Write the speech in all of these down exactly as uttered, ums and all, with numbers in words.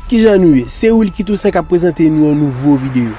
Kijan nou ye? Se Wilky Toussaint k ap prezante nou yon nouvo videyo.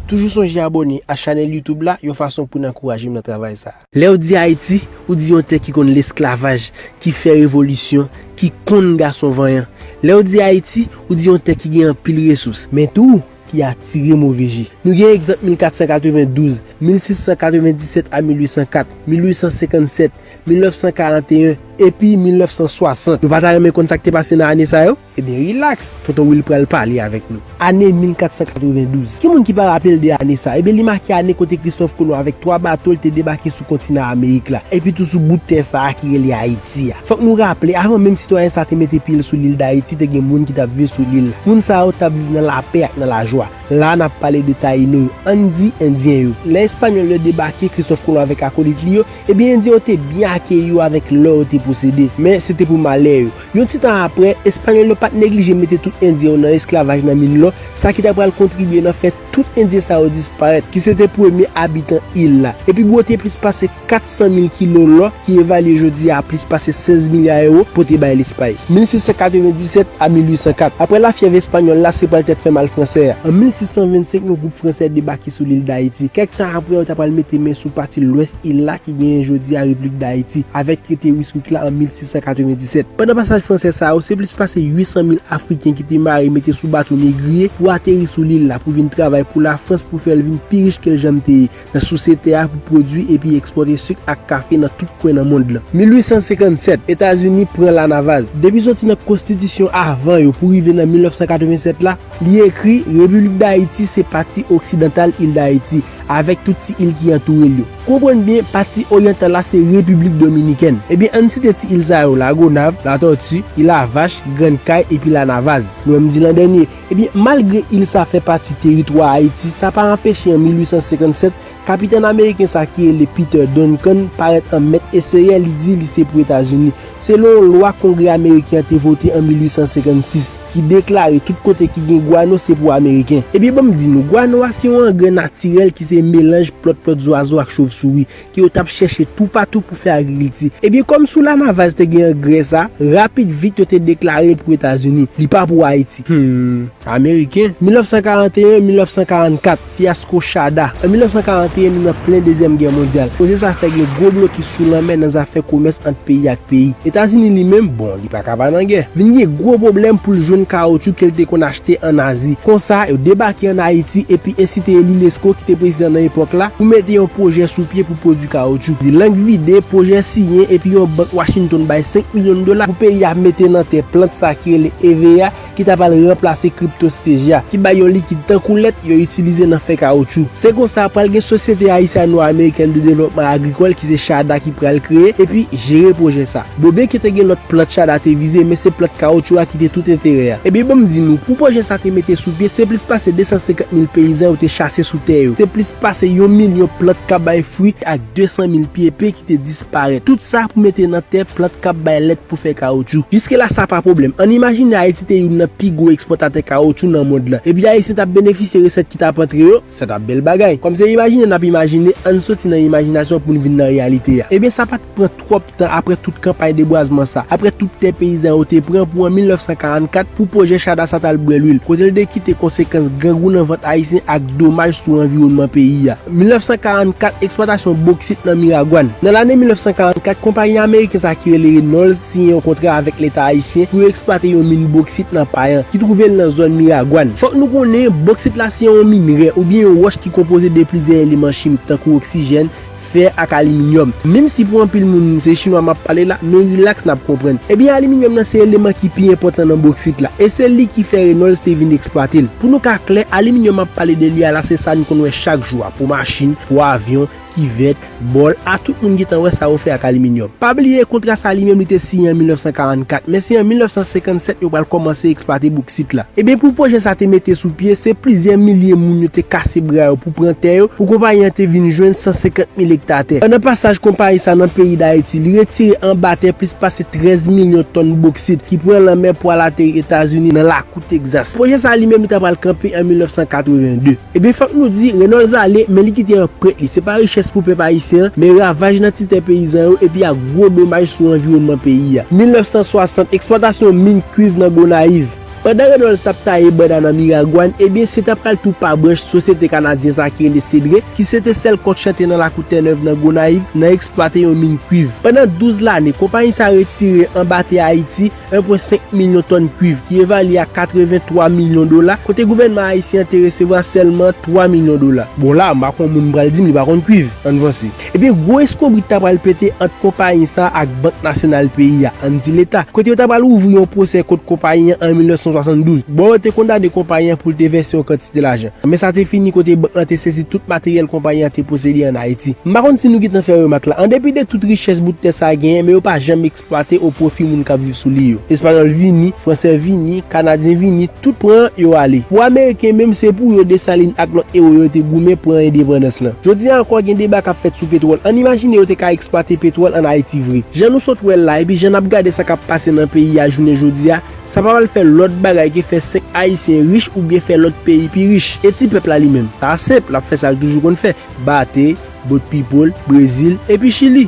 Toujou sonje abòne a chanèl YouTube la yon fason pou n ankouraje m nan travay sa a. Lè w di Ayiti, ou di yon tè ki konn lesklavaj, ki fè revolisyon, ki konn gason vanyan. Lè w di Ayiti, ou di yon tè ki gen anpil resous, men tou, ki atire move je. Nou gen egzanp mil kat san katrevendouz, mil sis san katrevenndisèt a mil uit san kat, mil uit san senkannsèt, mil nèf san karanteyen, epi mil nèf san swasant. Nou pa ta renmen konn sa k te pase nan ane sa yo? Ebyen, rilaks, Tonton Will pral pale avèk nou. Ane mil kat san katrevendouz. Ki moun ki pa raple l de ane sa? Ebyen, li make ane kote Kristòf Kolon avèk twa bato l te debake sou kontinan Amerik la, epi tou sou bout tè sa a ki rele Ayiti a. Fòk nou raple, avan menm sitwayen sa te mete pye l sou lil Dayiti, te gen moun ki t ap viv sou lil la. Moun sa yo t ap viv nan lapè ak nan lajwa. La, n ap pale de Tayino yo, ann di Endyen yo. Lè Espanyòl yo debake, Kristòf Kolon avèk akolit li yo, ebyen, Endyen yo te byen akeyi yo avèk lò yo te posede, men se te pou malè yo. Yon ti tan apre, Espanyòl yo pa t neglije mete tout Endyen yo nan esklavaj nan min lò, sa ki ta pral kontribye nan fè tout Endyen sa yo disparèt, ki se te premye abitan il la. Epi bwote plis pase kat san mil kilo lò, ki evalye jodi a a plis pase sèz milya ewo, pote bay Lespay. Mil sis san katrevenndisèt a mil uit san kat. Apre lafyèv espanyòl la, se pral tèt fè mal fransè a. An mil sis san vennsenk, yon gwoup fransè debake sou lil Dayiti. Kèk tan apre, yo ta pral mete men sou pati lwès il la ki genyen jodi a Repiblik Dayiti, avèk trete Ryswick la an mil sis san katrevenndisèt. Pandan pasaj fransè sa yo, se plis pase uit san mil Afriken ki te mare mete sou bato negriye pou ateri sou lil la, pou vin travay pou Lafrans, pou fè l vin pi rich ke l janm te ye nan souse tè a pou pwodui epi ekspòte sik ak kafe nan tout kwen nan mond lan. Mil uit san senkannsèt, Etazini pran Lanavaz. Depi soti nan konstitisyon avan yo pou rive nan mil nèf san katrevennsèt la, li ekri Repiblik Dayiti se pati oksidantal il Dayiti, avèk tout ti il ki antoure l yo. Konprann byen, pati oryantal la se Repiblik Dominikèn. Ebyen, ann site ti il sa yo, Lagonav, Latòti, Ilavach, Grann Kay epi Lanavaz. Nou wè m di lan dènye. Ebyen, malgre il sa fè pati teritwa Ayiti, sa pa anpeche an mil uit san senkannsèt, kapitèn ameriken sa ki rele Peter Duncan parèt an mèt eseyè, li di li se pou Etazini. Selon yon lwa Kongrè ameriken an te vote an mil uit san senkannsis, ki deklare tout kote ki gen gwano se pou Ameriken. Ebyen, ban m di nou, gwano a se yon angrè natirèl ki se melanj plòt, plòt zwazo ak chovsouri, ke yo t ap chèche toupatou pou fè agrikilti. Ebyen, kòm sou Lanavaz te gen angrè sa, rapid vit yo te deklare l pou Etazini. Li pa pou Ayiti. Hmm, Ameriken. Mil nèf san karanteyen, mil nèf san karannkat, fyasko Chada. An mil nèf san karanteyen, nou nan plen Dezyèm Gè mondyal. Koze sa fè gen gwo blokis sou lanmè nan zafè komès ant peyi ak peyi. Etazini li menm, bon, li pa ka pa nan gè. Vin gen gwo pwoblèm pou l jwenn kawotchou ke l te konn achte ann Azi. Konsa, yo debake ann Ayiti epi ensite Eli Lesko ki te prezidan nan epòk la pou mete yon pwojè sou pye pou pwodui kawotchou. Di lang vide, pwojè siyen epi yon bank Washington bay senk milyon dola pou peyi a mete nan tè plant sa ki rele E V A, ki ta pral ranplase kripto stevia, ki bay yon likid tankou lèt yo itilize nan fè kawotchou. Se konsa, pral gen Sosyete Ayisyano-Amerikèn de Devlòpman Agrikòl, ki se Chada, ki pral kreye epi jere pwojè sa. Bon, byenke te gen lòt plant Chada te vize, men se plant kawotchou a ki te tout enterè a. Ebyen, ban m di nou, pou pwojè sa te mete sou pye, se plis pase de san senkant mil peyizan yo te chase sou tè yo. Se plis pase yon milyon plant k ap bay fwi ak de san mil pye pe ki te disparèt. Tout sa pou mete nan tè plant k ap bay lèt pou fè kawotchou. Jiske la, sa pa pwoblèm. Ann imajine Ayiti te youn nan pi gwo ekspòtatè kawotchou nan mond lan. Epi Ayisyen t ap benefisye resèt ki t ap antre yo, sa t ap bèl bagay. Kòm se imajine n ap imajine, ann soti nan imajinasyon pou n vin nan reyalite a. Ebyen, sa pa t pran twòp tan apre tout kanpay debwazman sa, apre tout tè peyizan yo te pran pou an mil nèf san karannkat pou pwojè Chada sa t al bwè lwil, kote l te kite konsekans grangou nan vant ayisyen ak domaj sou anviwònman peyi a. Mil nèf san karannkat, eksplwatasyon boksit nan Miragwàn. Nan lane mil nèf san karannkat, konpayi ameriken sa ki rele Reynolds siyen yon kontra avèk Leta ayisyen pou yo eksplwate yon min boksit nan Payan, ki twouve l nan zòn Miragwàn. Fòk nou konnen, boksit la se yon minrè oubyen yon wòch ki konpoze de plizyè eleman chimik tankou oksijèn, fè ak aliminyòm. Menm si pou anpil moun se chinwa m ap pale la, men rilaks n ap konprann. Ebyen, aliminyòm nan se eleman ki pi enpòtan nan boksit la, e se li ki fè Reynolds te vin eksplwate l. Pou nou ka klè, aliminyòm m ap pale de li a la se sa n konn wè chak jou a, pou machin, pou avyon, kivèt, bòl, a tout moun gentan wè sa yo fè ak aliminyòm. Pa bliye, kontra sa li menm li te siyen an mil nèf san karannkat, men se an mil nèf san senkannsèt yo pral kòmanse eksplwate boksit la. Ebyen, pou pwojè sa te mete sou pye, se plizyè milye moun yo te kase bra yo pou pran tè yo, pou konpayi an te vin jwenn san senkant mil ekta tè. Pandan pasaj konpayi sa nan peyi Dayiti, li retire anba tè plis pase trèz milyon tòn boksit ki pran lanmè pou al ateri Etazini nan lakou Tegzas. Pwojè sa li menm li ta pral kanpe an mil nèf san katreven de. Ebyen, fòk nou di, Reynolds ale, men li kite anprent li. Se pa richès pou pèp ayisyen an, men ravaj nan ti tè peyizan yo, epi ak gwo domaj sou anviwònman peyi a. Mil nèf san swasant, eksplwatasyon min kwiv nan Gonayiv. Pandan Randolph t ap taye banda nan Miragwàn, ebyen se ta pral tou pa branch sosyete kanadyen sa ki rele Cedre, ki se te sèl kòk chante nan lakou Tènèv nan Gonayiv, nan eksplwate yon min kwiv. Pandan douz lane, konpayi sa retire anba tè Ayiti en pwen senk milyon tòn kwiv, ki evalye a katreven twa milyon dola, kote gouvènman ayisyen an te resevwa sèlman twa milyon dola. Bon, la, m pa konn moun pral di m li pa konn kwiv. Ann vanse. Ebyen, gwo eskonbrit ta pral pete ant konpayi sa ak Bank Nasyonal peyi a, ann di Leta, kote yo ta pral ouvri yon pwosè kont konpayi an an mil nèf san swasanndouz. Bò yo te kondane konpayi an pou l te vèse yon kantite lajan. Men sa te fini kote bank lan te sezi tout materyèl konpayi an te posede ann Ayiti. M pa konn si nou gentan fè remak la. An depi de tout richès bout tè sa a genyen, men yo pa janm eksplwate o pwofi moun k ap viv sou li yo. Espanyòl vini, Fransè vini, Kanadyen vini, tout pran yo ale. Pou Ameriken menm, se pou yo Desalin ak lòt ewo yo te goumen pran endepandans lan. Jodi a ankò, gen deba k ap fèt sou petwòl. Ann imajine yo te ka eksplwate petwòl ann Ayiti vre. Jan nou sot wè l la, epi jan n ap gade sa k ap pase nan peyi a jounen jodi a, sa pa pral fè lòt bagay ke fè senk Ayisyen rich oubyen fè lòt peyi pi rich. E ti pèp la li menm? Sa senp, l ap fè sa l toujou konn fè. Bate, bòt pipol, Brezil, epi Chili.